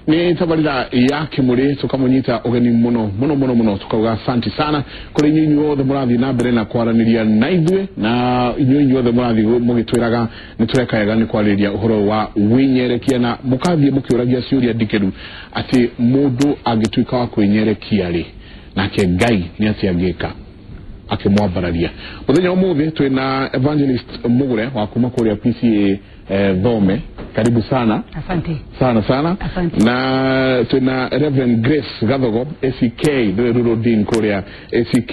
Nĩ tabarĩra ya Kĩmũrĩ, tũkamũnyita ũgeni mũno mũno mũno mũno, tukauga asanti sana kũrĩ inyuĩ inyuothe mũrathiĩ na mbere na kwaranĩria na ithuĩ, na inyuĩ inyuothe mũrathiĩ mũgĩtwĩraga nĩ tũreka wega nĩ kwarĩrĩria ũhoro wa wĩnyerekia, na mũkathiĩ mũkĩũragia ciũria ndikĩru atĩ mũndũ angĩtuĩka wa kwĩnyerekia rĩ, nake Ngai nĩ atĩ angĩka akĩmwambararia. Mũthenya ũmũthĩ twĩna Evangelist Mugure wa kuma kũrĩa PCA Thome. Karibu sana. Asante. Sana sana. Asante. Na twĩna Reverend Grace Gathogo, ACK, nĩwe Rural Dean kũrĩa ACK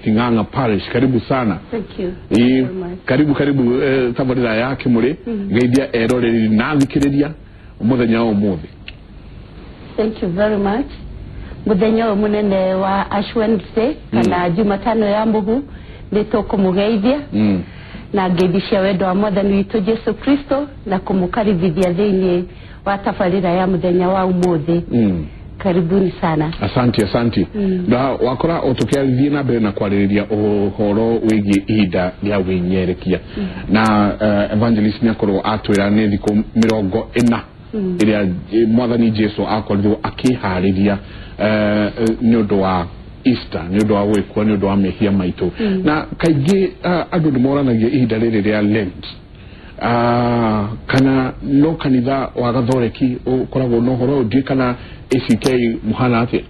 Ting'ang'a Parish. Karibu sana. Thank you. Ĩ, very much. Karibu karibu tabarĩra ya Kĩmũrĩ. Geithia eroreri na thikĩrĩria mũthenya wa ũmũthĩ. Thank you very much. Muthenya ũyũ mũnene wa Ash Wednesday kana Jumatano ya mũhu, nĩ tũkũmũgeithia na ngeithi cia wendo wa Mwathani witũ Jesu Kristo na kũmũkaribithia thĩinĩ wa tabarĩra ya mũthenya wa ũmũthĩ. Karibuni sana. Asante, asante. Na wakora o tũkĩathiĩ na mbere na kwarĩrĩria ũhoro wĩgiĩ ihinda rĩa wĩnyerekia, na Evangelist nĩ akorwo atwĩra nĩ thikũ 40 ĩrĩa Mwathani Jesu akorirwo akĩharĩria nĩ ũndũ wa Easter, nĩ ũndũ wa gwĩkwo nĩ ũndũ wa mehia maitũ. Na kaingĩ andũ nĩ moranagia ihinda rĩrĩ rĩa Lent, kana no kanitha wa Gathoreki ũkoragwo na ũhoro ũyũ? Ndiũĩ kana ACK mũhana atĩa.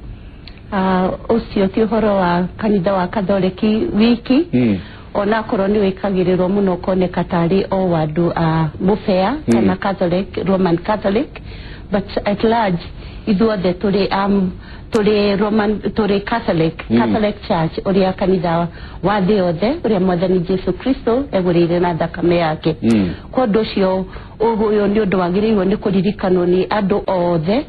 Ũcio ti ũhoro wa kanitha wa Katholeki wiki, onakorwo nĩ wĩkagĩrĩrwo mũno ũkoneka tarĩ o wa andũ a mũbea kana Catholic, Roman Catholic, but at large ithuothe tũrĩ Roman, tũrĩ Catholic, Catholic Church, ũrĩa kanitha wa thĩ yothe ũrĩa Mwathani Jesu Kristo egũrĩire na thakame yake. Kwa ũndũ ũcio ũyũ nĩ ũndũ wagĩrĩirwo nĩ kũririkanwo nĩ andũ othe,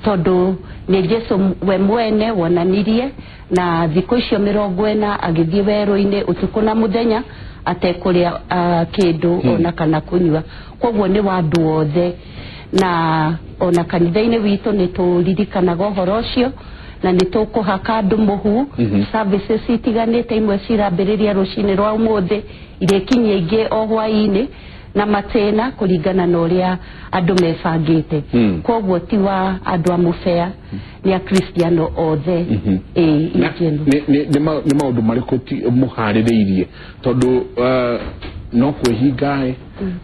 tondũ nĩ Jesu we mwene wonanirie na thikũ icio 40 agĩthiĩ werũ-inĩ ũtukũ na mũthenya atekũrĩa kĩndũ ona kana kũnyua. Koguo nĩ wa andũ othe, na ona kanitha-inĩ witũ nĩ tũririkanaga ũhoro ũcio na nĩ tũkũhaka andũ mũhu. Services itiganĩte, imwe cirambĩrĩria rũcinĩ rwa ũmũthĩ, irĩkinyia ingĩ o hwaĩ-inĩ na matĩna kũringana na ũrĩa andũ mebangĩte. Koguo ti wa andũ a mũbea, nĩ akristiano othe. Ĩĩ, Na in general. Nĩ maũndũ marĩkũ mũharĩrĩirie, tondũ no kwĩhinga ĩ,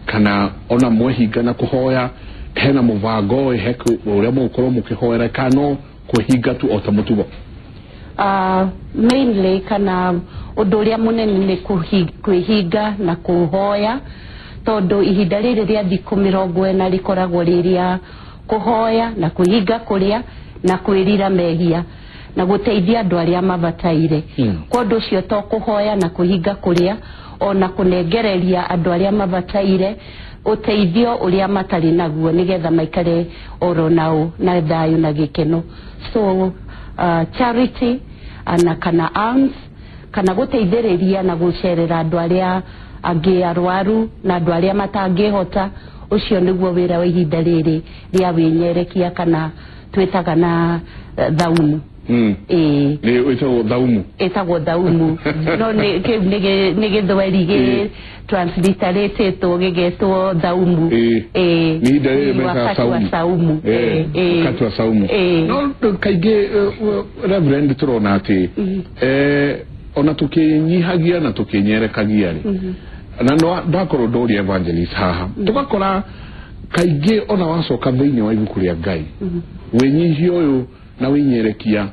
kana ona mwehinga na kũhoya, hena mũbango ĩ, he ũrĩa mũgũkorwo mũkĩhoera, kana no kwĩhinga tu o ta mũtugo? Mainly kana ũndũ ũrĩa mũnene nĩ kwĩhinga na kũhoya, tondũ ihinda rĩrĩ rĩa thikũ 40 rĩkoragwo rĩ rĩa kũhoya na kwĩhinga kũrĩa na kwĩrira mehia na gũteithia andũ arĩa mabataire. Kwa ũndũ ũcio to kũhoya na kwĩhinga kũrĩa, ona kũnengereria andũ arĩa mabataire ũteithio ũrĩa matarĩ naguo, nĩgetha maikare oro nao na thayũ na gĩkeno. So charity na kana alms kana gũteithĩrĩria na gũcerera andũ arĩa angĩ arwaru na andũ arĩa matangĩhota, ũcio nĩguo wĩra wa ihinda rĩrĩ rĩa wĩnyerekia kana twĩtaga na thaumu. Ĩĩ. Nĩ wĩtagwo thaumu? Ĩtagwo thaumu, no nĩ kĩu nĩ gĩthweri gĩ transliteratĩtwo gĩgetwo thaumu. Ĩĩ. Nĩ ihinda rĩrĩ Ni mekaga wakati wa saumu. Saumu. Ĩĩ. Wakati wa saumu. Ĩĩ. No kaingĩ Reverend, tũrona atĩ ona tũkĩnyihagia na tũkĩnyerekagia rĩ, na no ndakorwo ndoria Evangelist haha, tũgakora kaingĩ ona wacoka thĩinĩ wa ibuku rĩa Ngai, wĩnyihia ũyũ na wĩnyerekia,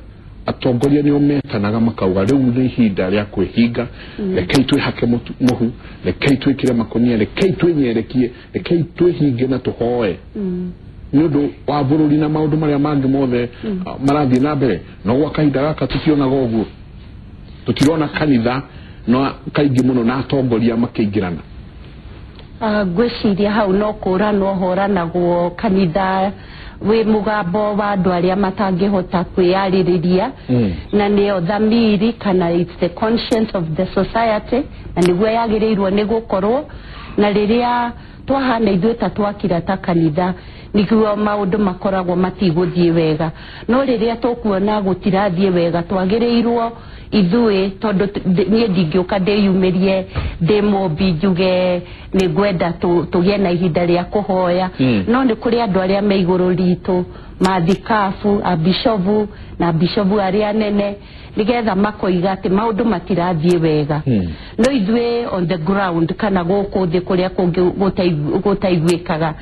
atongoria nĩo metanaga makauga rĩu nĩ ihinda rĩa kwĩhinga, rekei twĩhake mũhu, rekei twĩkĩre makũnia, rekei twĩnyerekie, rekei twĩhinge na tũhoe nĩ ũndũ wa bũrũri na maũndũ marĩa mangĩ mothe marathiĩ na mbere. No gwa kahinda gaka tũtionaga ũguo, tũtirona kanitha no kaingĩ mũno na atongoria makĩingĩrana. Ngwĩciria hau no kũranwo horanagwo kanitha wĩ mũgambo wa andũ arĩa matangĩhota kwĩyarĩrĩria, na nĩyo thamiri kana it's the conscience of the society, na nĩguo yagĩrĩirwo nĩ gũkorwo. Na rĩrĩa twahana ithuĩ ta twakira ta kanitha, nĩguo maũndũ makoragwo matigũthiĩ wega. No rĩrĩa tũkuona gũtirathiĩ wega, twagĩrĩirwo ithuĩ, tondũ niĩ ndingĩũka ndĩyumĩrie ndĩ mũmbi njuge nĩ ngwenda tũgĩe na ihinda rĩa kũhoya. No nĩ kũrĩ andũ arĩa me igũrũ ritũ, mathikabu, abishobu na bishobu arĩa anene, nĩgetha makoiga atĩ maũndũ matirathiĩ wega. No ithuĩ on the ground kana gũkũ thĩ kũrĩa kũngĩ gũtaiguĩkaga,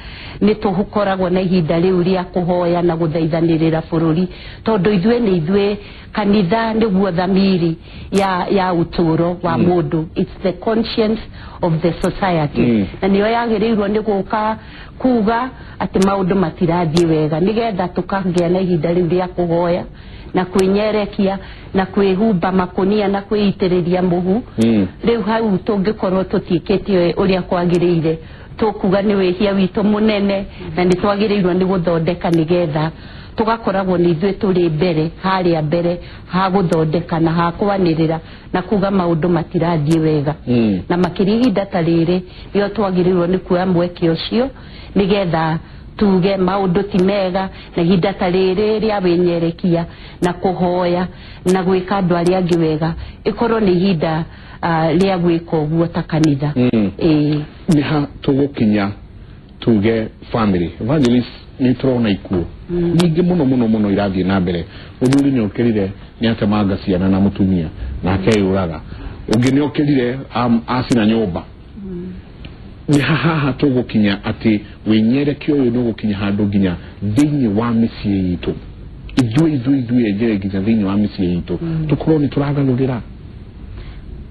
nĩ tũkoragwo na ihinda rĩu rĩa kũhoya na gũthaithanĩrĩra bũrũri, tondũ ithuĩ nĩ ithuĩ kanitha nĩguo thamiri ya ũtũũro wa mũndũ. It's the conscience of the society. Na nĩyo yagĩrĩirwo nĩ gũka kuga atĩ maũndũ matirathiĩ wega, nĩgetha tũkagĩa na ihinda rĩu rĩa kũhoya na kwĩnyerekia na kwĩhumba makũnia na kwĩitĩrĩria mũhu. Rĩu hau tũngĩkorwo tũtiĩkĩte ũrĩa kwagĩrĩire, tũkuga nĩ wĩhia witũ mũnene, na nĩ twagĩrĩirwo nĩ gũthondeka, nĩgetha tũgakoragwo nĩ ithuĩ tũrĩ mbere, harĩa mbere ha gũthondeka na ha kwanĩrĩra na kuga maũndũ matirathiĩ wega. Na makĩria ihinda ta rĩrĩ nĩo twagĩrĩirwo nĩ kuoya mweke ũcio, nĩgetha tuge maũndũ ti mega, na ihinda ta rĩrĩ rĩa wĩnyerekia na kũhoya na gwĩka andũ arĩa angĩ wega ĩkorwo nĩ ihinda rĩa gwĩka ũguo ta kanitha. Nĩ ha tũgũkinya tuge family evangelist nĩ tũrona ikuũ nyingĩ mũno mũno mũno irathiĩ na mbere. Mũthuri nĩ okĩrire nĩ atemanga ciana na mũtumia na akeyũraga, ũngĩ nĩ okĩrire acina nyũmba. Nĩ haha tũgũkinya atĩ wĩnyerekia ũyũ nĩ ũgũkinya handũ nginya thĩinĩ wa mĩciĩ itũ, ithuĩ enyewe nginya thĩinĩ wa mĩciĩ itũ tũkorwo nĩ tũragarũrĩra.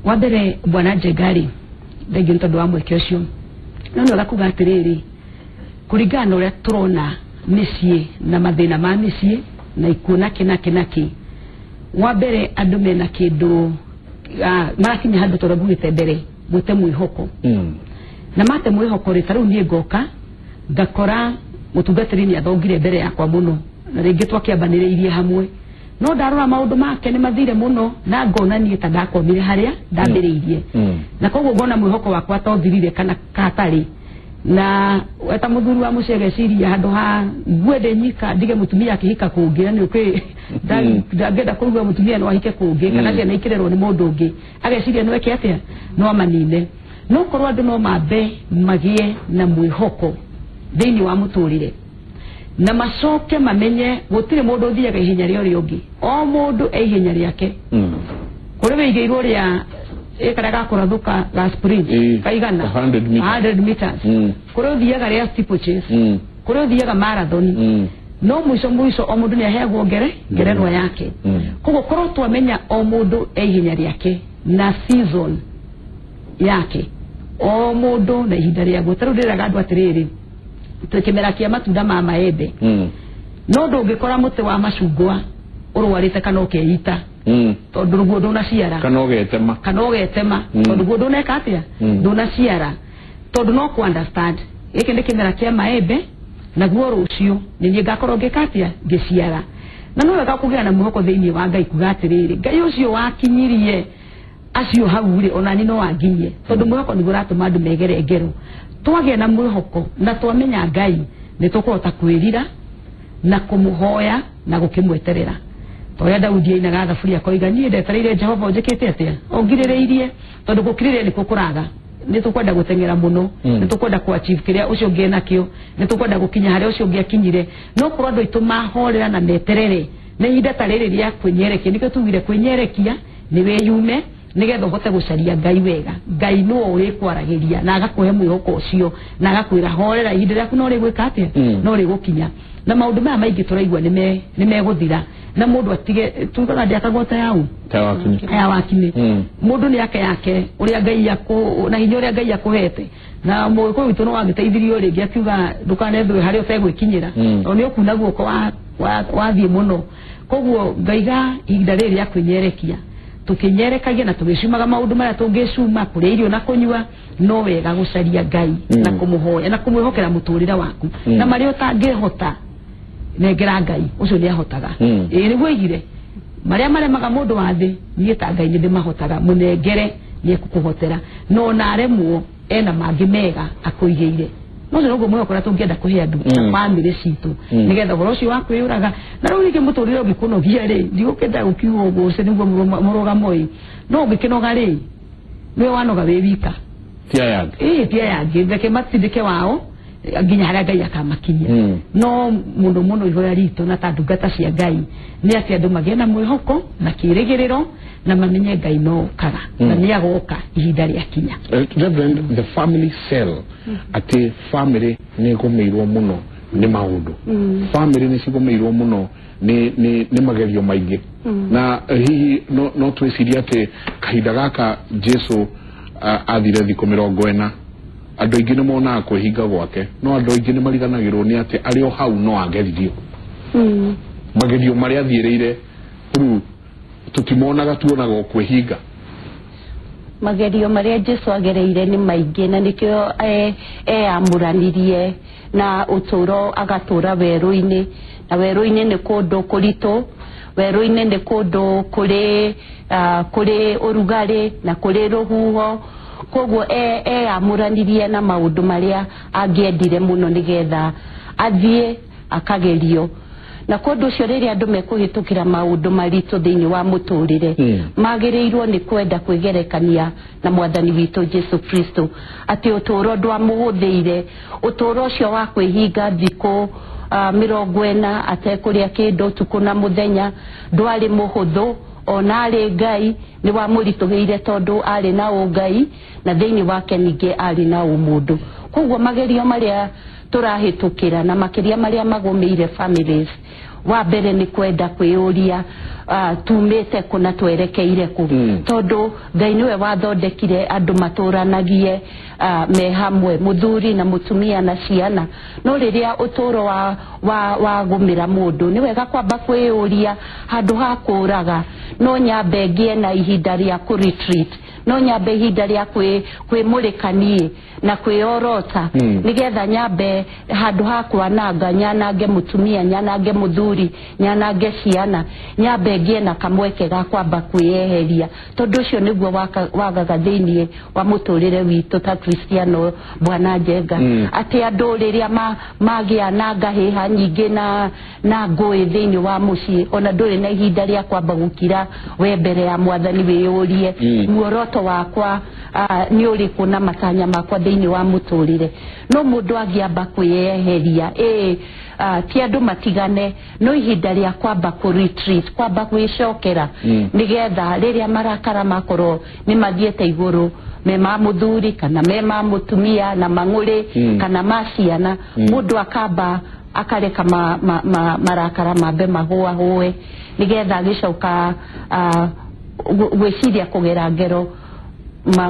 Wa mbere bwana Njengari, thengiũ nĩ tondũ wa mweke ũcio, no nĩ wega kuga atĩrĩrĩ, kũringana na ũrĩa tũrona mĩciĩ na mathĩna ma mĩciĩ na ikuũ nakĩ nakĩ nakĩ, wa mbere andũ mena kĩndũ marakinya handũ tondũ mbugĩte mbere gwĩte mwĩhoko. Na mate mwĩhoko rĩ, ta rĩu niĩ ngoka ngakora mũtungatĩri nĩ athongire mbere yakwa mũno, na rĩngĩ twakĩambanĩrĩirie hamwe, no ndarora maũndũ make nĩ mathire mũno, na ngona niĩ ta ndakomire harĩa ndambĩrĩirie. Na koguo ngona mwĩhoko wakwa tothirire kana katarĩ. Na ta mũthuri wa mũciĩ ageciria handũ ha ngue ndĩ nyika ndige mũtumia akĩhika kũngĩ, na nĩ ũkĩ ndangĩenda kũigua mũtumia no ahike kũngĩ kana ciana ikĩrerwo nĩ mũndũ ũngĩ, ageciria no eke atĩa, no amanine. No korwo andũ no mambe magĩe na mwĩhoko thĩinĩ wa mũtũrĩre, na macoke mamenye gũtirĩ mũndũ ũthiaga ihenya rĩa ũrĩa ũngĩ, o mũndũ e ihenya rĩake. Kũrĩ wĩigĩirwo rĩa ĩkarĩa gakũrathũka ga sprint kaigana 100 meters, kũrĩ ũthiaga rĩa steeplechase, kũrĩ ũthiaga marathon, no mũico mũico o mũndũ nĩ aheagwo ngerenwa yake. Koguo korwo twamenya o mũndũ e ihenya rĩake na season yake, o mũndũ na ihinda rĩaguo. Ta rĩu ndĩraga andũ atĩrĩrĩ, twĩ kĩmera kĩa matunda ma maembe, no ndũngĩkora mũtĩ wa macungwa ũrwarĩte kana ũkeita, tondũ ruguo ndũnaciara, kana ũgetema, tondũ guo ndũneka atĩa, ndũnaciara. Tondũ no kũ understand gĩkĩ nĩ kĩmera kĩa maembe, naguo rũciũ nĩ niĩ ngakorwo ngĩka atĩa, ngĩciara. Na no wega kũgĩa na mwĩhoko thĩinĩ wa Ngai, kuga atĩrĩrĩ, Ngai ũcio wakinyirie acio hau rĩ, ona niĩ no anginyie, tondũ mwĩhoko nĩguo ũratũma andũ megere ngero. Twagĩa na mwĩhoko na twamenya Ngai, nĩ tũkũhota kwĩrira na kũmũhoya na gũkĩmweterera. Ta ũrĩa Daudi ainaga thaburia akoiga, niĩ ndetereire Jehova ũnjĩkĩte atĩa, ũngirĩrĩirie, tondũ gũkirĩrĩria nĩkuo kũraga. Nĩ tũkwenda gũteng'era mũno, nĩ tũkwenda kũ achieve kĩrĩa ũcio ũngĩ enakĩo, nĩ tũkwenda gũkinya harĩa ũcio ũngĩ akinyire. No korwo andũ aitũ mahorera na meterere, na ihinda ta rĩrĩ rĩa kwĩnyerekia, nĩkĩo tugire kwĩnyerekia nĩ wĩyume, nĩgetha ũhote gũcaria Ngai wega. Ngai nĩwe ũrĩkwaragĩria na agakũhe mwĩhoko ũcio, na agakwĩra horera, ihinda rĩaku no rĩgwĩka atĩa, no rĩgũkinya. Na maũndũ maya maingĩ tũraigua nĩ megũthira, na mũndũ atige tugaga ndĩakagwo ta yau ya wakinĩ. Mũndũ nĩ ake yake ũrĩa Ngai akũ na hinya ũrĩa Ngai akũhete. Na mũgĩkũyũ witũ no wagĩteithirio rĩngĩ akiuga ndũkanethũe harĩa ũtegwĩkinyĩra, tondũ nĩ ũkuna guoko wathiĩ mũno. Koguo ngaiga ihinda rĩrĩ rĩa kwĩnyerekia, tũkĩnyerekagia na tũgĩcumaga maũndũ marĩa tũngĩcuma, kũrĩa irio na kũnyua, no wega gũcaria Ngai na kũmũhoya na kũmwĩhokera mũtũrĩre waku, na marĩa ũtangĩhota nengera Ngai ũcio nĩ ahotaga. Ĩĩ nĩguo oigire, marĩa maremaga mũndũ wa thĩ niĩ ta Ngai nĩ ndĩmahotaga, mũnengere nĩ ekũkũhotera. No ona aremwo ena mangĩ mega akũigĩire. No ũcio noguo mwĩhoko ũrĩa tũngĩenda kũhe andũ na bamĩrĩ citũ, nĩgetha ũhoro ũcio wa kwĩyũraga na rĩu rĩngĩ mũtũrĩre ũngĩkũnogia rĩ, ndigũkĩenda gũkiuga ũguo ũcio nĩguo mũrũgamo ĩ, no ũngĩkĩnoga rĩ, nĩwe wanoga wĩ wika. Ti aya angĩ. Ĩĩ, ti aya angĩ, reke matindĩke wao nginya harĩa Ngai akamakinyia. No mũno mũno ihoya ritũ na ta ndungata cia Ngai nĩ atĩ andũ magĩe na mwĩhoko na kĩrĩgĩrĩro na mamenye Ngai no okaga na nĩ agoka ihinda rĩakinya. Reverend, the family cell, atĩ family nĩ ĩgũmĩirwo mũno nĩ maũndũ, family nĩ cigũmĩirwo mũno nĩ magerio maingĩ, na hihi no twĩcirie atĩ kahinda gaka Jesu athire thikũ 40, andũ aingĩ nĩ monaga kwĩhinga gwake, no andũ aingĩ nĩ mariganagĩrwo nĩ atĩ arĩ o hau no ageririo. Magerio marĩa athiĩrĩire rĩu tũtimonaga, tuonaga o kwĩhinga. Magerio marĩa Jesu agereire nĩ maingĩ, na nĩkĩo eyamũranirie na ũtũũro agatũũra werũ-inĩ, na werũ-inĩ nĩ kũndũ kũritũ, werũ-inĩ nĩ kũndũ kũrĩ ũrugarĩ na kũrĩ rũhuho. Koguo eyamũranirie na maũndũ marĩa angĩendire mũno nĩgetha athiĩ akagerio. Na kũndũ ũcio rĩrĩa andũ mekũhĩtũkĩra maũndũ maritũ thĩinĩ wa mũtũrĩre, magĩrĩirwo nĩ kwenda kwĩgerekania na mwathani witũ Jesu Kristo, atĩ ũtũũro ndwamũhũthĩire, ũtũũro ũcio wa kwĩhinga thikũ 40 atekũrĩa kĩndũ ũtukũ na mũthenya ndwarĩ mũhũthũ. Ona arĩ Ngai nĩ wamũritũhĩire tondũ arĩ na ũngai na thĩinĩ wake ningĩ arĩ na ũmũndũ. Koguo magerio marĩa tũrahĩtũkĩra na makĩria marĩa magũmĩire families, wa mbere nĩ kwenda kwĩyũria tumĩte kũ na twerekeire kũ, tondũ Ngai nĩwe wathondekire andũ matũranagie me hamwe, mũthuri na mũtumia na ciana. No rĩrĩa ũtũũro wagũmĩra mũndũ, nĩ wega kwamba kwĩyũria handũ ha kũraga, no nyambe ngĩe na ihinda rĩa kũ retreat, no nyambe ihinda rĩa kwĩmũrĩka niĩ na kwĩyorota, nĩgetha nyambe handũ ha kwananga nyanange mũtumia, nyanange mũthuri, nyanange ciana, nyambe ngĩe na kamweke ga kwamba kwĩyeheria, tondũ ũcio nĩguo wagaga thĩinĩ wa mũtũrĩre witũ ta Kristiano. Bwana Njenga, atĩ andũ rĩrĩa magĩa na ngahĩha nyingĩ na ngũĩ thĩinĩ wa mũciĩ, ona ndũrĩ na ihinda rĩa kwamba gũkira we mbere ya mwathani wĩyũrie, muoroto wakwa nĩ ũrĩkũ na matanya makwa thĩinĩ wa mũtũrĩre. No mũndũ angĩamba kwĩyeheria, ti andũ matigane, no ihinda rĩa kwamba kũ retreat, kwamba gwĩcokera, nĩgetha rĩrĩa marakara makorwo nĩ mathiĩte igũrũ, me ma mũthuri kana me ma mũtumia na mang'ũrĩ kana ma ciana, mũndũ akamba akareka marakara mambe mahũahũe, nĩgetha agĩcoka gwĩciria kũgera ngero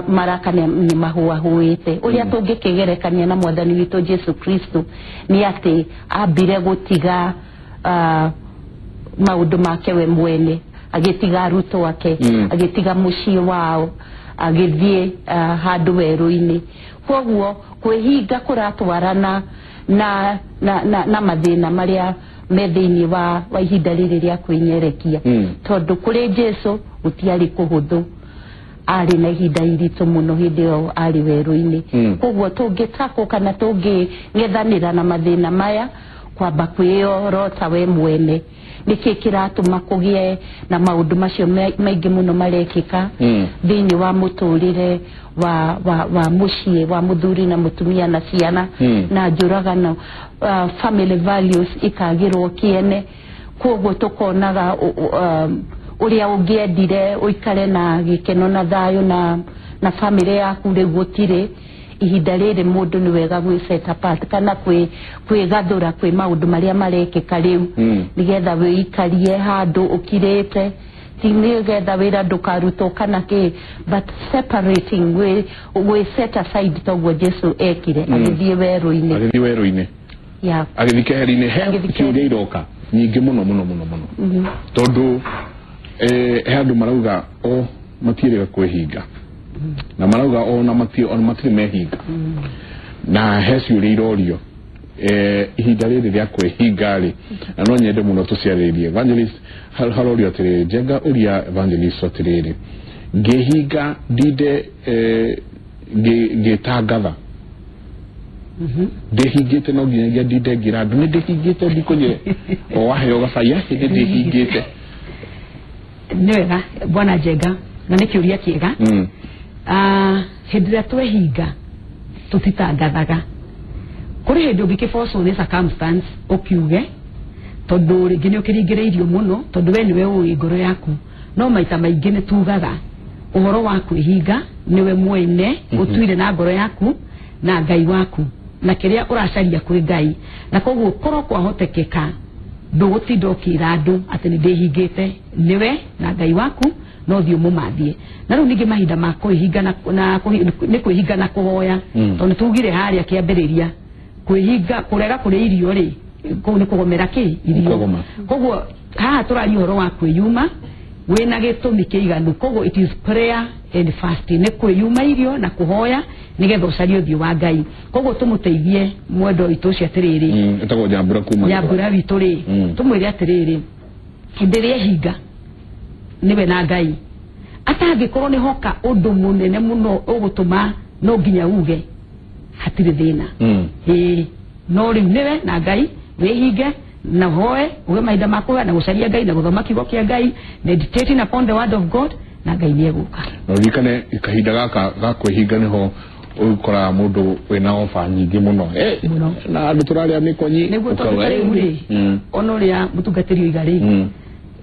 maraka nĩ mahũahũĩte. Ũrĩa tũngĩkĩgerekania na mwathani witũ Jesu Kristo nĩ atĩ ambire gũtiga maũndũ make we mwene, agĩtiga arutwo ake, agĩtiga mũciĩ wao, agĩthiĩ handũ werũ-inĩ. Koguo kwĩhinga kũratwarana na mathĩna marĩa me thĩinĩ wa ihinda rĩrĩ rĩa kwĩnyerekia, tondũ kũrĩ Jesu gũtiarĩ kũhũthũ, arĩ na ihinda iritũ mũno hĩndĩ ĩyo arĩ werũ-inĩ. Koguo tũngĩtakwo kana tũngĩng'ethanĩra na mathĩna maya, kwamba kwĩyorota we mwene, nĩkĩ kĩratũma kũgĩe na maũndũ macio maingĩ mũno marekĩka thĩinĩ wa mũtũrĩre wa mũciĩ wa mũthuri na mũtumia na ciana, na njũragano, family values ikagĩrwo kĩene. Koguo tũkonaga ũrĩa ũngĩendire ũikare na gĩkeno na thayũ na family yaku rĩu gũtirĩ. Ihinda rĩrĩ mũndũ nĩ wega gwĩ set apart kana kwĩgathũra kwĩ maũndũ marĩa marekĩka rĩu, nĩgetha wĩikarie handũ ũkirĩte, ti nĩgetha wĩra ndũkarutwo kana kĩ, but separating, gwĩ set aside toguo Jesu ekire agĩthiĩ werũ-inĩ. Agĩthiĩ werũ-inĩ. Agĩthiĩ keheri-inĩ. He kĩũria iroka nyingĩ mũno mũno mũno mũno, tondũ he andũ marauga o matiĩrĩga kwĩhinga, na marauga ona matirĩ mehinga, na he ciũria irorio ihinda rĩrĩ rĩa kwĩhinga rĩ, na no nyende mũno tũciarĩrie. Evangelist harorio atĩrĩrĩ, Njenga ũria Evangelist atĩrĩrĩ, ngĩhinga ndinde ngĩtangatha Ndĩhingĩte no nginyagia ndinde ngĩra andũ nĩ ndĩhingĩte ndikũnyire o waheo gacai nĩ ndĩhingĩte. Nĩ wega bwana Njenga, na nĩ kĩũria kĩega. Hĩndĩ ĩrĩa twehinga tũtitangathaga. Kũrĩ hĩndĩ ũngĩkĩbocwo nĩ circumstance ũkiuge tondũ rĩngĩ nĩ ũkĩringĩrĩirio mũno, tondũ we nĩwe ũĩ ngoro yaku. No maita maingĩ nĩ tugaga ũhoro wa kwĩhinga nĩwe mwene ũtuire na ngoro yaku na Ngai waku na kĩrĩa ũracaria kwĩ Ngai, na koguo korwo kwahotekeka ndũgũtinda ũkĩra andũ atĩ nĩ ndĩhingĩte, nĩwe na Ngai waku no thiĩ ũmũmathie. Na rĩu ningĩ mahinda ma kwĩhinga na nĩ kwĩhinga na kũhoya, tondũ nĩ tugire harĩa kĩambĩrĩria kwĩhinga kũrega kũrĩa irio rĩ, kũu nĩ kũgomera kĩ irio. Koguo haha tũraria ũhoro wa kwĩyuma wĩna gĩtũmi kĩiganu. Koguo it is prayer and fasting, nĩ kwĩyuma irio na kũhoya nĩgetha ũcarie ũthiũ wa Ngai. Koguo tũmũteithie mwendwa witũ ũcio atĩrĩrĩ, ĩtagwo Nyambura kuma Nyambura witũ rĩ, tũmwĩre atĩrĩrĩ, hĩndĩ ĩrĩa ehinga nĩwe na Ngai, atangĩkorwo nĩ hoka ũndũ mũnene mũno ũgũtũma no nginya uge hatirĩ thĩna. Ĩĩ, no rĩu nĩwe na Ngai wĩhinge na hoe uge mahinda ma kũhoya na gũcaria Ngai na gũthoma kiugo kĩa Ngai, meditating upon the word of God, na Ngai nĩ egũka. Na ũririkane kahinda gaka ga kwĩhinga nĩho ũkoraga mũndũ wĩna oba nyingĩ mũno na andũ tũrarĩa mĩkonyi. Nĩguo, tondũ ta rĩu rĩ, ona ũrĩa mũtungatĩri oiga rĩ,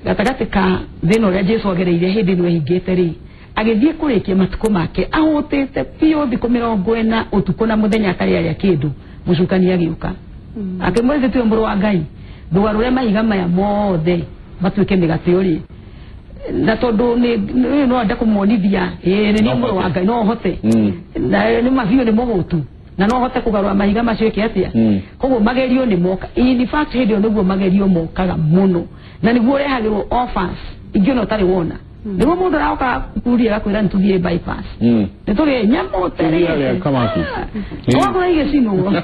gatagatĩ ka thĩna ũrĩa Jesu agereire hĩndĩ ĩno ehingĩte rĩ, agĩthiĩ kũrĩkia matukũ make ahũtĩte biũ thikũ 40 ũtukũ na mũthenya atarĩ arĩa kĩndũ, mũcukani agĩũka akĩmwĩra tiwe mũrũ wa Ngai, ndũgarũre mahiga maya mothe matuĩke mĩgate ũrĩe. Na tondũ nĩ no ende kũmuonithia ĩĩ nĩ mũrũ wa Ngai, no hote na nĩ mabiũ nĩ mũhũtu na no hote kũgarũra mahiga macio ĩke atĩa. Koguo magerio nĩ moka. In fact hĩndĩ ĩyo nĩguo magerio mokaga mũno, na nĩguo ũrehagĩrwo offers ingĩ ona ũtarĩ wona. Nĩguo mũndũ aroka kuria agakwĩra nĩ tũthiĩ bypass, nĩ tũrĩe nyamũ ũterete wagũra igĩcinwo.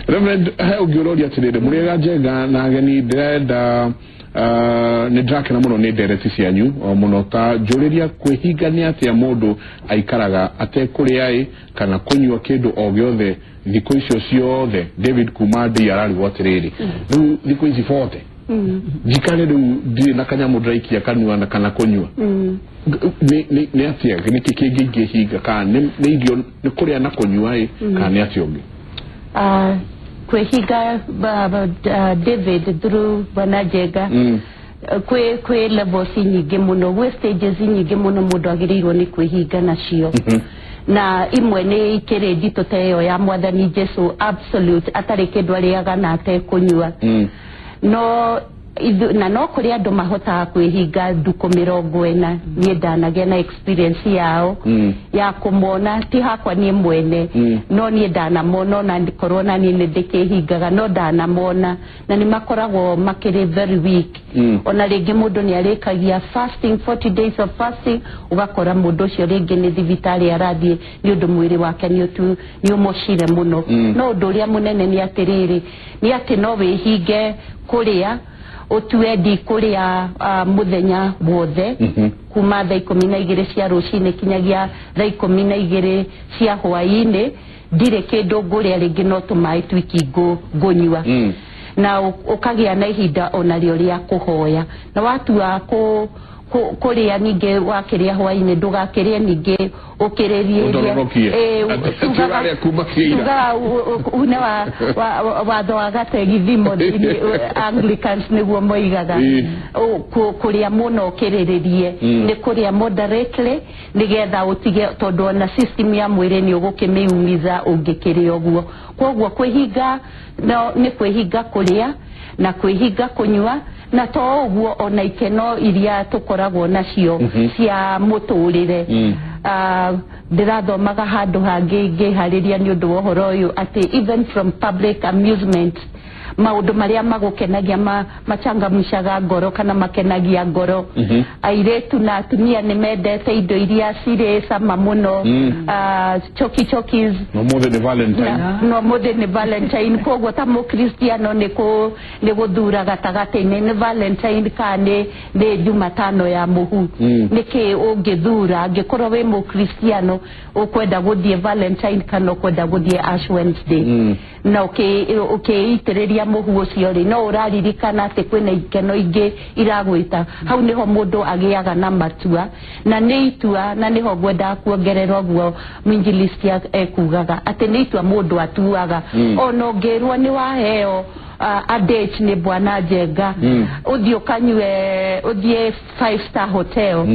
Reverend, he ũngĩ ũroria atĩrĩrĩ, mũrĩega Njenga na ageni, ndĩrenda nĩ ndĩrakena mũno nĩ ndereti cianyu mũno, ta njũrĩria kwĩhinga nĩ atĩa mũndũ aikaraga atekũrĩa ĩ kana kũnyua kĩndũ o gĩothe thikũ icio ciothe. David kuma ndĩ ararigwo atĩrĩrĩ, rĩu thikũ ici 40 njikare rĩu ndirĩ na kanyamũ ndĩraikia kanua na kana kũnyua, nĩ atĩa, nĩkĩ kĩngĩ ingĩhinga, kana nĩ irio nĩ kũrĩa na kũnyua ĩ, kana nĩ atĩa ũngĩ? Kwĩhinga David through Bwana Njenga, kwĩ levels nyingĩ mũno, gwĩ stages nyingĩ mũno mũndũ agĩrĩirwo nĩ kwĩhinga nacio. Na imwe nĩ ikĩrĩ nditũ ta ĩyo ya Mwathani Jesu, absolute atarĩ kĩndũ arĩaga na atekũnyua. No na no kũrĩ andũ mahotaga kwĩhinga ndukũ 40. Niĩ ndanagĩa na experience yao ya kũmona, ti hakwa niĩ mwene, no niĩ ndanamona, ona korwo na niĩ nĩ ndĩkĩhingaga, no ndanamona na nĩ makoragwo makĩrĩ very weak. Ona rĩngĩ mũndũ nĩ arĩkagia fasting, 40 days of fasting, ũgakora mũndũ ũcio rĩngĩ nĩ thibitarĩ arathiĩ nĩ ũndũ mwĩrĩ wake nĩ ũmocire mũno. No ũndũ ũrĩa mũnene nĩ atĩrĩrĩ, nĩ atĩ no wĩhinge kũrĩa, ũtue ndikũrĩa mũthenya wothe kuma thaa 12 cia rũcinĩ kinyagia thaa 12 cia hwaĩ-inĩ, ndirĩ kĩndũ ngũrĩa, rĩngĩ no tũmaĩ twiki ngũnyua. Na ũkagĩa na ihinda onarĩo rĩa kũhoya. Na watua kũrĩa ningĩ wakĩrĩa hwaĩ-inĩ ndũgakĩrĩe ningĩ ũkĩrĩrie tugaga une watho wa gategithimo Anglicans nĩguo moigaga kũrĩa mũno ũkĩrĩrĩrie nĩ kũrĩa moderately nĩgetha ũtige, tondũ ona system ya mwĩrĩ nĩ ũgũkĩmĩumiza ũngĩkĩrĩa ũguo. Koguo kwĩhinga nĩ kwĩhinga kũrĩa na kwĩhinga kũnyua, na to ũguo ona ikeno iria tũkoragwo nacio cia mũtũrĩre. Ndĩrathomaga handũ hangĩ ngĩharĩria nĩ ũndũ wa ũhoro ũyũ atĩ even from public amusement, maũndũ marĩa magũkenagia machangamshaga ngoro kana makenagia ngoro. Airĩtu na atumia nĩ mendete indo iria cirĩ cama mũno, choki chokis. No mũthĩ nĩ Valentine. No mũthĩ nĩ Valentine. Koguo ta mũkristiano nĩ gũthura gatagatĩ-inĩ nĩ Valentine kana nĩ Jumatano ya mũhu. Nĩkĩ ũngĩthura angĩkorwo wĩ mũkristiano? mũno ũkwenda gũthiĩ Valentine kana ũkwenda gũthiĩ Ash Wednesday na ũkĩitĩrĩria mũhu ũcio rĩ no ũraririkana atĩ kwĩna ikeno ingĩ iragwĩta. Hau nĩho mũndũ agĩaga na matua na nĩ itua, na nĩho ngwendaga kuongerera ũguo mwinjilisti ekugaga atĩ nĩ itua mũndũ atuaga. Ona ũngĩrwo nĩ waheo a date nĩ Bwana Njenga ũthiĩ ũkanyue ũthiĩ 5 star hotel,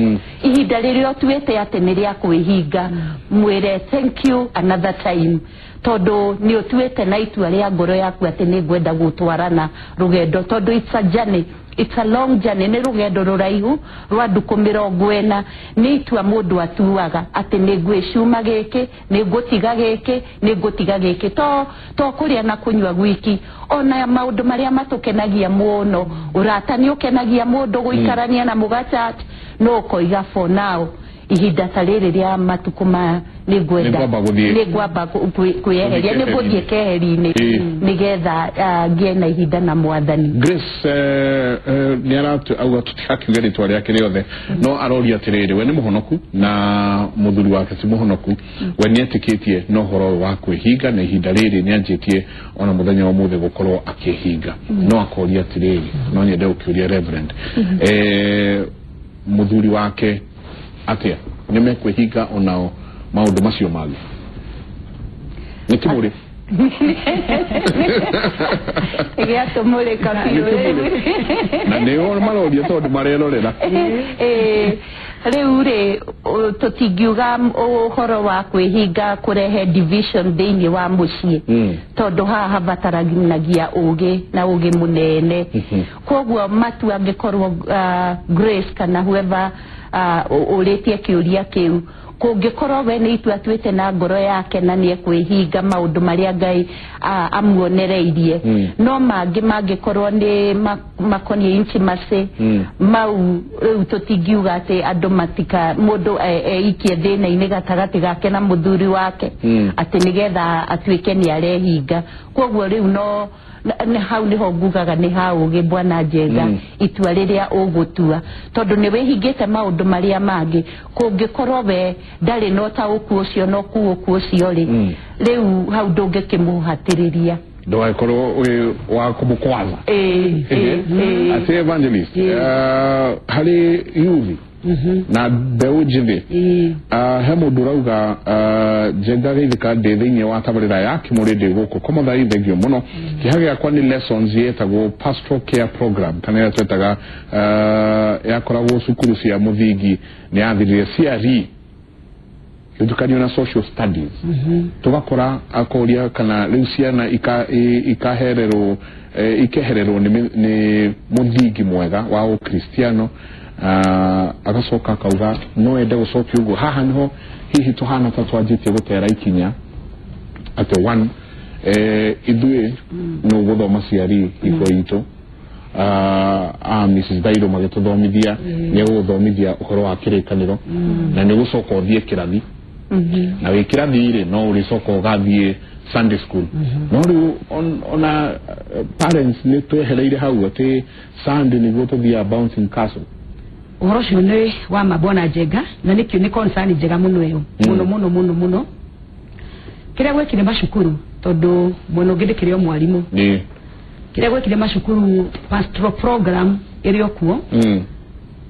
ihinda rĩrĩa ũtuĩte atĩ nĩ rĩa kwĩhinga, mwĩre thank you another time, tondũ nĩ ũtuĩte na itua rĩa ngoro yaku atĩ nĩ ngwenda gũtwarana rũgendo, tondũ it's a journey, it's a long journey, nĩ rũgendo rũraihu rwa ndukũ 40. Nĩ itua mũndũ atuaga atĩ nĩ ngwĩcuma gĩkĩ, nĩ ngũtiga gĩkĩ, nĩ ngũtiga gĩkĩ, to kũrĩa na kũnyua gwiki, ona maũndũ marĩa matũkenagia mũno. Ũrata nĩ ũkenagia mũndũ gũikarania na mũgachat, no ũkoiga for now ihinda ta rĩrĩ rĩa matukũ maya nĩ ngwenda nĩ ngwamba kwĩyeheria, nĩ ngũthiĩ keheri-inĩ nĩgetha ngĩe na ihinda na Mwathani. Grace nĩ arauga tũtigakiuge rĩtwa rĩake rĩothe, no aroria atĩrĩrĩ, we nĩ mũhonoku na mũthuri wake ti mũhonoku, we nĩ etĩkĩtie na ũhoro ũyũ wa kwĩhinga na ihinda rĩrĩ nĩ anjĩtie ona mũthenya wa ũmũthĩ gũkorwo akĩhinga, no akoria atĩrĩrĩ, no nyende gũkĩũria Reverend, mũthuri wake atĩa nĩ mekwĩhinga onao maũndũ macio mangĩ? Nĩ kĩmũrĩ gĩatũmũrĩka biũ na nĩo maroria tondũ marerorera. Rĩu rĩ tũtingiuga ũhoro wa kwĩhinga kũrehe division thĩinĩ wa mũciĩ, tondũ haha habataranagia ũgĩ na ũgĩ mũnene. Koguo matua angĩkorwo Grace kana whoever ũrĩtie kĩũria kĩu, kũngĩkorwo we nĩ itua atuĩte na ngoro yake na nĩ ekwĩhinga maũndũ marĩa Ngai amuonereirie, no mangĩ mangĩkorwo nĩ makoniĩ intimacy, mau rĩu tũtingiuga atĩ andũ matika mũndũ eikie thĩna-inĩ gatagatĩ gake na mũthuri wake atĩ nĩgetha atuĩke nĩ arehinga. Koguo rĩu no hau nĩho ngugaga nĩ ha ũgĩ Bwana Njenga, itua rĩrĩa ũgũtua, tondũ nĩ wĩhingĩte maũndũ marĩa mangĩ. Kũngĩkorwo we ndarĩ na ũtaũku ũcio na ũkuũku ũcio rĩ, rĩu hau ndũngĩkĩmũhatĩrĩria, ndũgagĩkorwo wĩ wa kũmũkwaza. Atĩ evangelist, harĩ youth na mbeũ njĩthĩ, he mũndũ ũrauga Njenga geithĩka ndĩ thĩinĩ wa tabarĩra ya Kĩmũrĩ ndĩ gũkũ Komothai, thengio mũno. Kĩeha gĩakwa nĩ lessons yetagwo pastoral care program, kana ĩrĩa twetaga yakoragwo cukuru cia mũthingi, nĩ yathirire CRE gĩtukanio na social studies. Tũgakora akoria kana rĩu ciana ikahererwo ikehererwo nĩ mũthingi mwega wa ũkristiano. Agacoka akauga no ende gũcokia ũguo. Haha nĩho hihi tũhana ta twanjĩtie gũtera ikinya atĩ one, ithuĩ nĩ ũgũthoma CRE hingo itũ, Mrs. Dairo magĩtũthomithia, nĩ egũgũthomithia ũhoro wa kĩrĩkanĩro na nĩ ũgũcoka ũthiĩ kĩrathi, na wĩ kĩrathi rĩ no ũrĩcoka ũgathiĩ Sunday school. No rĩu ona parents nĩ twehereire hau atĩ Sunday nĩguo tũthiaga bouncing castle. Ũhoro ũcio nĩ wa ma Bwana Njenga, na nĩkĩo nĩ concern njega mũno ĩyo, mũno mũno mũno mũno. Kĩrĩa gwekire macukuru, tondũ mwena ũngĩ ndĩkĩrĩ o mwarimũ, kĩrĩa gwekire macukuru pastoral program ĩrĩ o kuo,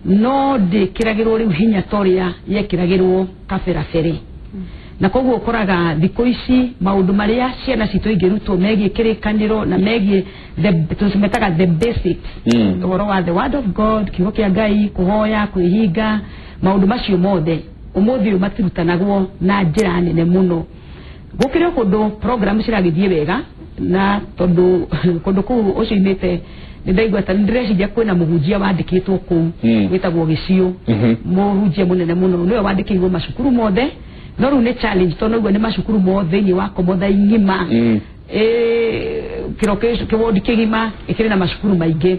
no ndĩkĩragĩrwo rĩu hinya ta ũrĩa yekĩragĩrwo kabere. Na koguo ũkoraga thikũ ici maũndũ marĩa ciana citũ ingĩrutwo megiĩ kĩrĩkanĩro na megiĩ tũcimetaga the basics, ũhoro wa the word of God, kiugo kĩa Ngai, kũhoya, kwĩhinga, maũndũ macio mothe ũmũthĩ ũyũ matirutanagwo na njĩra nene mũno. Gũkĩrĩ o kũndũ program ciragĩthiĩ wega, na tondũ kũndũ kũu ũcio imĩte nĩ ndaigua ta ndĩreciria kwĩna mũhunjia wandĩkĩtwo kũu wĩtagwo Gĩciũ, mũhunjia mũnene mũno, nĩwe wandĩkĩirwo macukuru mothe. No rĩu nĩ challenge tondũ noguo nĩ macukuru mothe thĩinĩ wa Komothai ng'ima, kĩro kĩwondi kĩgima ĩkĩrĩ na macukuru maingĩ.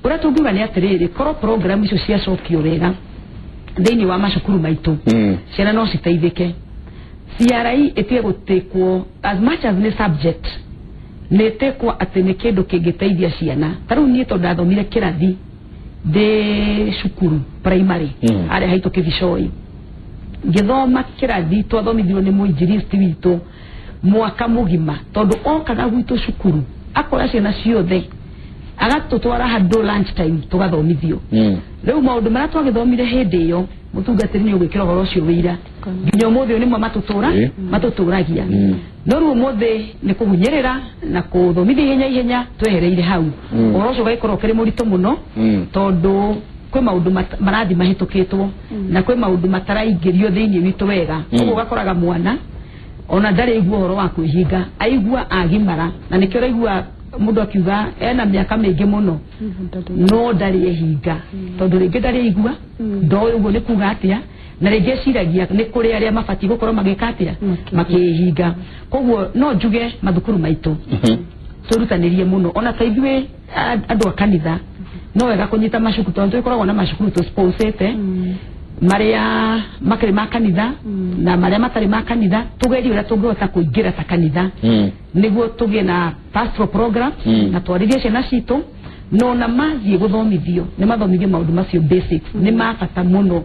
Ũrĩa tũngiuga nĩ atĩrĩrĩ, korwo program icio ciacokio wega thĩinĩ wa macukuru maitũ, ciana no citeithĩke. CRE ĩtige gũtĩkwo as much as nĩ subject, nĩ ĩtĩkwo atĩ nĩ kĩndũ kĩngĩteithia ciana. Ta rĩu niĩ tondũ ndathomire kĩrathi ndĩ cukuru primary harĩa haitũ Kĩbicoi, Ngĩthoma kĩrathi twathomithirio nĩ mũinjilisti witũ mwaka mũgima, tondũ okaga gwitũ cukuru akora ciana ciothe agatũtwara handũ lunch time tũgathomithio. Rĩu maũndũ marĩa twagĩthomire hĩndĩ ĩyo mũtungatĩri nĩ ũgwĩkĩra ũhoro ũcio wĩira nginya ũmũthĩ ũyũ nĩmo matũtũragia. No rĩu ũmũthĩ nĩ kũhunyĩrĩra na kũthomithia ihenya ihenya twehereire hau. Ũhoro ũcio ũgagĩkorwo ũkĩrĩ mũritũ mũno, tondũ kwĩ maũndũ marathi mahĩtũkĩtwo na kwĩ maũndũ mataraingĩrio thĩinĩ witũ wega. Koguo ũgakoraga mwana ona ndarĩ aigua ũhoro wa kwĩhinga, aigua agimara, na nĩkĩo ũraigua mũndũ akiuga ena mĩaka mĩingĩ mũno no ndarĩ ehinga, tondũ rĩngĩ ndarĩ aigua ndoĩ ũguo nĩ kuga atĩa, na rĩngĩ eciragia nĩ kũrĩ arĩa mabatiĩ gũkorwo magĩka atĩa makĩhinga. Koguo no njuge mathukuru maitũ twĩrutanĩrie mũno, ona ta ithuĩ andũ a kanitha no wega kũnyita macukuru, tondũ tũgĩkoragwo na macukuru tũsponsete marĩa makĩrĩ ma kanitha na marĩa matarĩ ma kanitha, tũgerie ũrĩa tũngĩhota kũingĩra ta kanitha nĩguo tũgĩe na pastoral program na twarĩrie ciana citũ, no na mathiĩ gũthomithio nĩ mathomithio maũndũ macio basics nĩ ma bata mũno,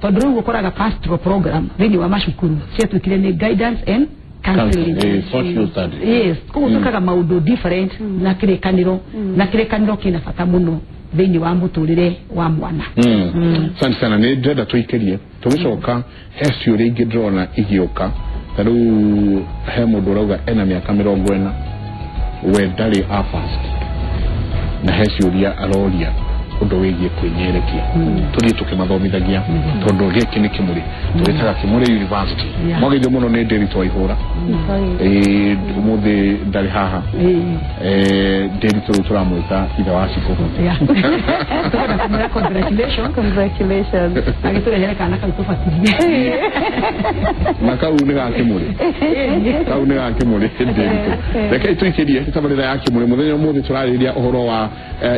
tondũ rĩu ũkoraga pastoral program thĩinĩ wa macukuru ciatuĩkire nĩ guidance and counseling. Social studies. Yes, koguo twĩkaga maũndũ different na kĩrĩkanĩro, na kĩrĩkanĩro kĩna bata mũno thĩinĩ wa mũtũrĩre wa mwana. Asante sana, nĩ ndĩrenda tũikĩrie tũgĩcoka he ciũria ingĩ ndĩrona igĩũka. Ta rĩu he mũndũ ũrauga ena mĩaka 40 we ndarĩ a fast, na he ciũria aroria ũndũ wĩgiĩ kwĩnyerekia. Tũthiĩ tũkĩmathomithagia tondũ gĩkĩ nĩ kĩmũrĩ tũgĩtaga Kĩmũrĩ University. Mwageithio mũno nĩ Ndĩritũ wa Ihũra, ũmũthĩ ndarĩ haha. Ndĩritũ rĩu tũramwĩta ithe wa Cikũ. Tũkwenda kũmwĩra congratulations. Congratulations. Agĩtũrehere kana kau tũbatithie. Na kau nĩ ga Kĩmũrĩ, kau nĩ ga Kĩmũrĩ Ndĩritũ. Rekei tũikĩrie tabarĩra ya Kĩmũrĩ. Mũthenya ũmũthĩ tũrarĩrĩria ũhoro wa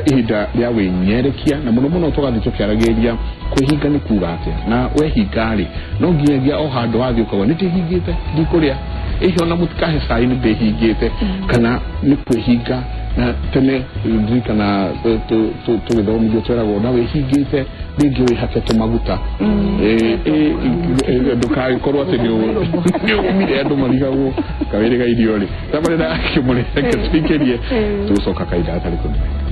ihinda rĩa wĩnyerekia, na mũno mũno tũgathiĩ tũkĩaragĩrĩria kwĩhinga nĩ kuga atĩa, na wehinga rĩ no nginyagia o handũ wathiĩ ũkauga nĩ ndĩhingĩte ndikũrĩa ĩhĩ ona mũtikahe cai nĩ ndĩhingĩte, kana nĩ kwĩhinga. Na tene ndirikana tũgĩthomithio tweragwo na wĩhingĩte rĩngĩ wĩhake tũmaguta, ndũkagĩkorwo atĩ nĩ ũmire andũ marigagwo kawĩrĩ ga irio rĩ. Tabarĩra ya Kĩmũrĩ reke tũikĩrie, tũgũcoka kahinda gatarĩ kũnene.